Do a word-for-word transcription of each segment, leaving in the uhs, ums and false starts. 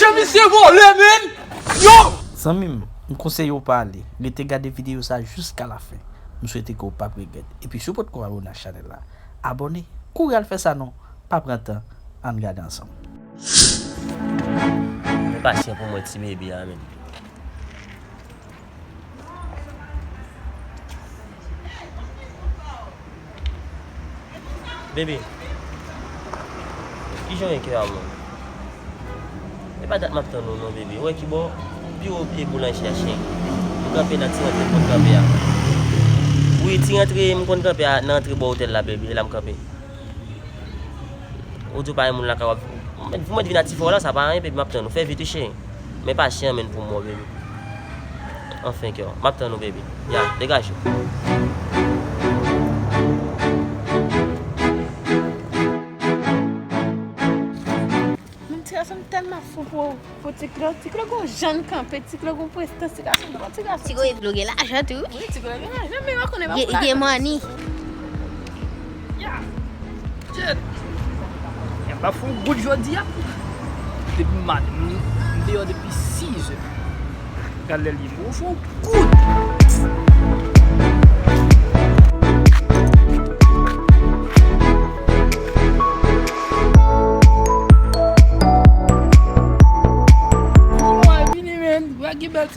Jan misye vole, menn! Yo! Zanmi m, m konseye w pa ale. Rete gade videyo sa jiska lafen. M swete ke w p ap regrèt. Epi si w potko abòne ak chanèl la, abòne. Kouri al fè sa non. Pa pran tan. Ann gade ansanm. Men pa chen pou mwen ti bebe a, menn. Bebe, kijan w ye kè a, man? E pa dat m ap tann ou non, bebe. Ou wè ki bò? Pi wo pye boulanje a, chen. M kanpe nan ti rantre m konn kanpe a. Wi, ti rantre m konn kanpe a, nan rantre bò otèl la, bebe. E la m kanpe. Ou di w pa gen moun lakay w ap, ou mèt, ou mèt vin ak ti fò w la, sa pa anyen, bebe, m ap tann ou. Fè vit wi, cheri. Men pa chen an, menn, pou mwen, bebe. Anfen, kè w. M ap tann ou, bebe. Ya, degaje w. Menm ti gason m tèlman fou pou, pou Ti Klo. Ti Klo gon jan l kanpe, Ti Klo gon prestans, ti gason bon, ti gason. Ti Klo gen lajan tou. Wi, Ti Klo gen lajan, men w konnen pa pou lajan. Gen money. Ya. Shit. M pa fè yon goud jodi a. Depi maten, m, m deyò depi sis è. Gad lè l ye. Bon, fè yon goud.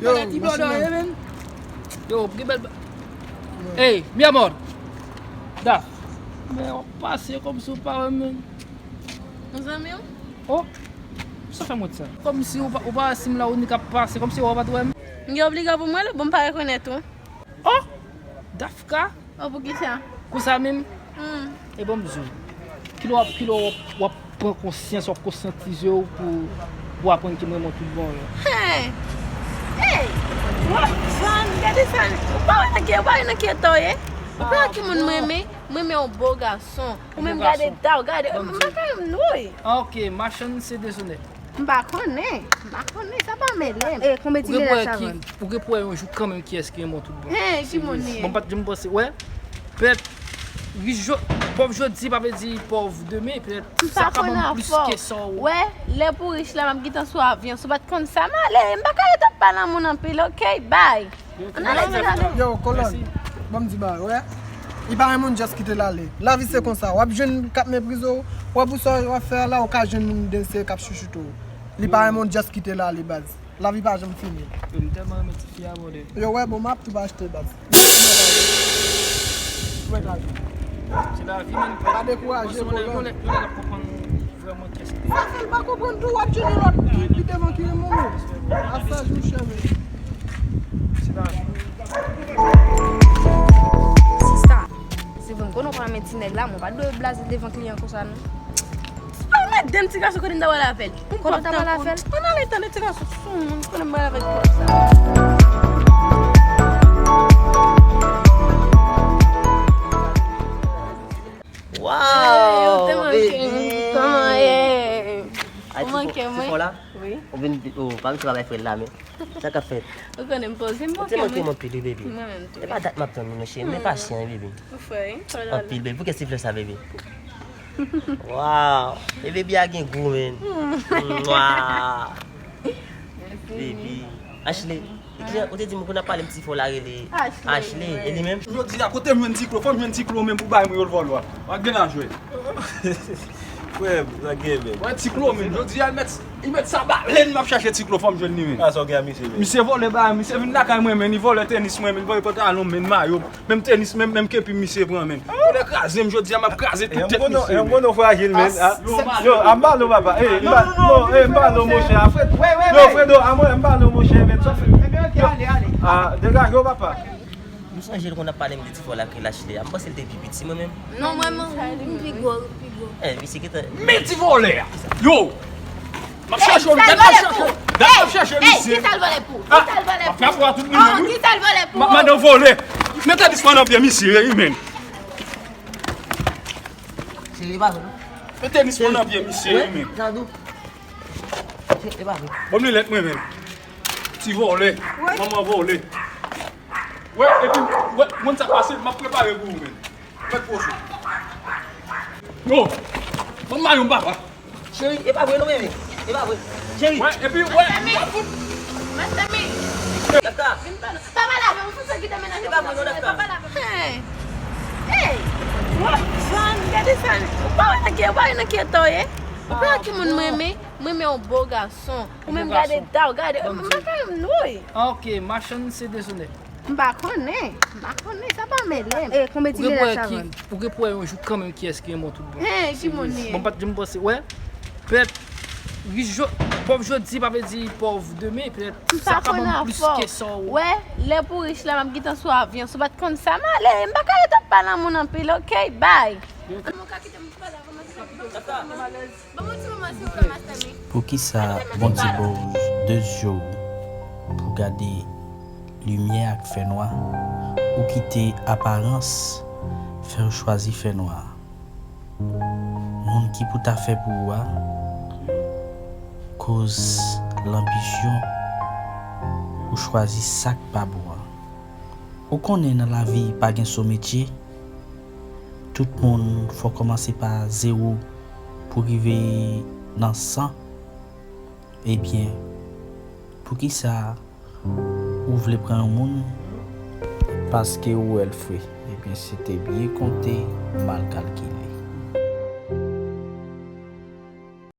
Yo, machine. Yo, gen bèl ba-, hey, mi amor. Da. Men w ap pase kòmsi w pa wè m, menn. Yon zanmi w? Oh, sa fè m wè sa. Kòmsi w pa, w pa wè si m la, ou nik ap pase, kòmsi w pa t wè m. M gen obliga pou mwen, bon, m pa rekonèt ou. Oh, Dafka. Oh, poukisa? Konsa menm? Hmm. E bon, m di w. Kilè w ap, kilè w ap, w ap pran konsyans, w ap konsyantize w pou, pou aprann ke m renmen w tout bon, yo. Hey! Hey! W ap vann, gade sa. Ou pa wè nan ki, ou pa wè nan ki eta w ye? Ou pa wè ki moun m renmen? M renmen yon bo gason. Ou menm gade eta w, gade. M pa ka renmen w, wi. Ah, ok, machann se dezonè. M pa konnen. M pa konnen. Sa pa mele m. Eh, konbyen ti mele sa vann? Ou gen pou wè yon jou kanmenm kiyès ki renmen w tout bon. Hen, ki moun li ye? Bon, m pa t janm panse. Wè, petèt, rich jo-, pòv jodi pa vle di pòv demen. Petèt, sa ka ban m plis ke sa w. Wè, lè pou rich la, m ap gentan sou avyon. Si w pa t konn sa, m ale. M pa ka ret ap pale an moun anpil, ok? Bye. Yo, kolòn, ban m di bagay, wè. Li pa renmen moun just kite l ale. Lavi se konsa. W ap jwenn k ap meprize w. W ap pou sa w ap fè a la, ou ka jwenn moun densye k ap chouchoute w. Li pa renmen moun just kite l ale, baz. Lavi pa janm fini. Yo, m tèlman renmen tifi a, brother. Yo, wè, bon, m ap tou achte, baz. Ou mèt ale. Se lavi, menn. Pa dekouraje, kolòn. Yon lè, yon lè, yon lè l ap konprann. Vrèman, kès ki... Sa fè l pa konprann tou, w ap jwenn yon lòt ki pi devan ki renmen w. A sa jou chèmen. Sista, se vre m konnen w pa renmen ti nèg la, men w pa t dwe blaze l devan kliyan konsa, non. Se pa madanm ti gason kote m ta pale avè l. Kote w ta pale avè l? Ann ale tande ti gason sou moun, konnen m pale avè l konsa. Waw, baby! Kòman ye? Ou manke mwen? Wi. Ou vin, ou pa vin travay frè la, men. Sa k ap fèt? Ou konnen m poze m. Ou te manke mwen anpil, wi, baby. Mwen menm tou. E pa dat m ap tann ou, non, cheri. Men pasyan, wi, baby. Ou fè, wi. Anpil, baby. Pou kès ti flè sa, baby? Waw! E baby a gen gou, men. Mwa! Baby. Ashley. Epi, ou te di m pou n ap pale m ti fò la rele Ashley. Ashley, e li menm? Jodi a, kote m jwenn Ti Klo? Fò m jwenn Ti Klo menm pou bay mwen yo l vòlò a. Pa gen nan jwe. Frè m, sa gen menm. Wè Ti Klo menm, jodi a, li mèt, li mèt sa balen, m ap chache Ti Klo, fò m jwenn li menm. A, sa w gen a misye menm? Misye vòlè bagay, misye vin lakay mwen, men li vòlè tenis mwen, men li vòlè pantalon, men mayo. Menm tenis, menm, menm kepi misye pran, menm. Kounye a kraze m jodi a, m ap kraze tout tèt misye, menm. Yon gwo non frajil, menm. Yo, a m pale w, papa. Ey, m pa, non, ey, m pale w, monchè. Yo, Fredo, a mwen, m pale w, monchè, menm. Sa fè. Yo, a, degaje w, papa. M sonje l konn ap pale m de ti fò la ki lache li a. M panse l te pi piti, mwen menm. Non, mwen, mwen, m pi gwo, pi gwo. Eh, misye gentan. Men ti vòlè a! Yo! M ap chache w, gad m ap chache w. Gad m ap chache misye. Kisa l vòlè pou? Kisa l vòlè pou? M ap frape w a tout moun, wi. Kisa l vòlè pou? Madan vòlè. Mete disman nan pye misye, wi, men. Cheri, e pa vre, non. Mete disman nan pye misye, wi, men. Sa w di? Cheri, e pa vre. Ban m linèt mwen, men. Ti vòlè. Manman vòlè. Wè, epi, wè, moun sa pase, m ap prepare pou ou, men. Mèt pwoche. Yo! Ban m mayo m, papa. Cheri, e pa vre non, bebe. E pa vre. Cheri. Wè, epi wè. Mastami. Mastami. Dafka. Vin pa non. Papa lave, mwen fè sa ki te mennen. E pa mwen non, Dafka. Papa lave. Hey. Hey. Wap vann, gade sa. Ou pa wè nan ki, ou pa wè nan ki eta w ye. Ou pa wè ki moun mwen renmen. Mwen renmen yon bo gason. Ou menm gade ta w, gade. M pa ka menm nou. Ah, ok, machann se dezonè. M pa konnen. M pa konnen. Sa pa mele m. E, konbyen ti Ou gen mele pou wè sa ki, vann? Ou gen pou wè yon jou kanmenm kiyès ki gen bon tout bon. Hey, ki moun ye? Bon, m pa t janm panse, wè. Pèt, ris jo-, pòv jodi pa vle di pòv demen, pèt M pa sa ka konn ban m plis afò. ke sa w. Wè, lè pou rich la, m ap gentan sou avyon. Si w pa t konn sa, m ale. M pa ka ret ap pale an moun anpil, ok? Bay. Mwen ka kite m pale avè mwen. Ban mwen ti moman, silvouplè, Mastami. Poukisa Bondye ba w de zye w pou gade limyè ak fènwa? Ou kite aparans fè w chwazi fènwa? Moun ki pou ta fè pou ou a koz lanbisyon ou chwazi sa k pa bon an. Ou konnen nan lavi pa gen so metye. Tout moun fò kòmanse pa zewo pou rive nan san. Ebyen, poukisa ou vle pran yon moun? Paske ou wè l fre. Ebyen, se te byen konte, mal kalkile.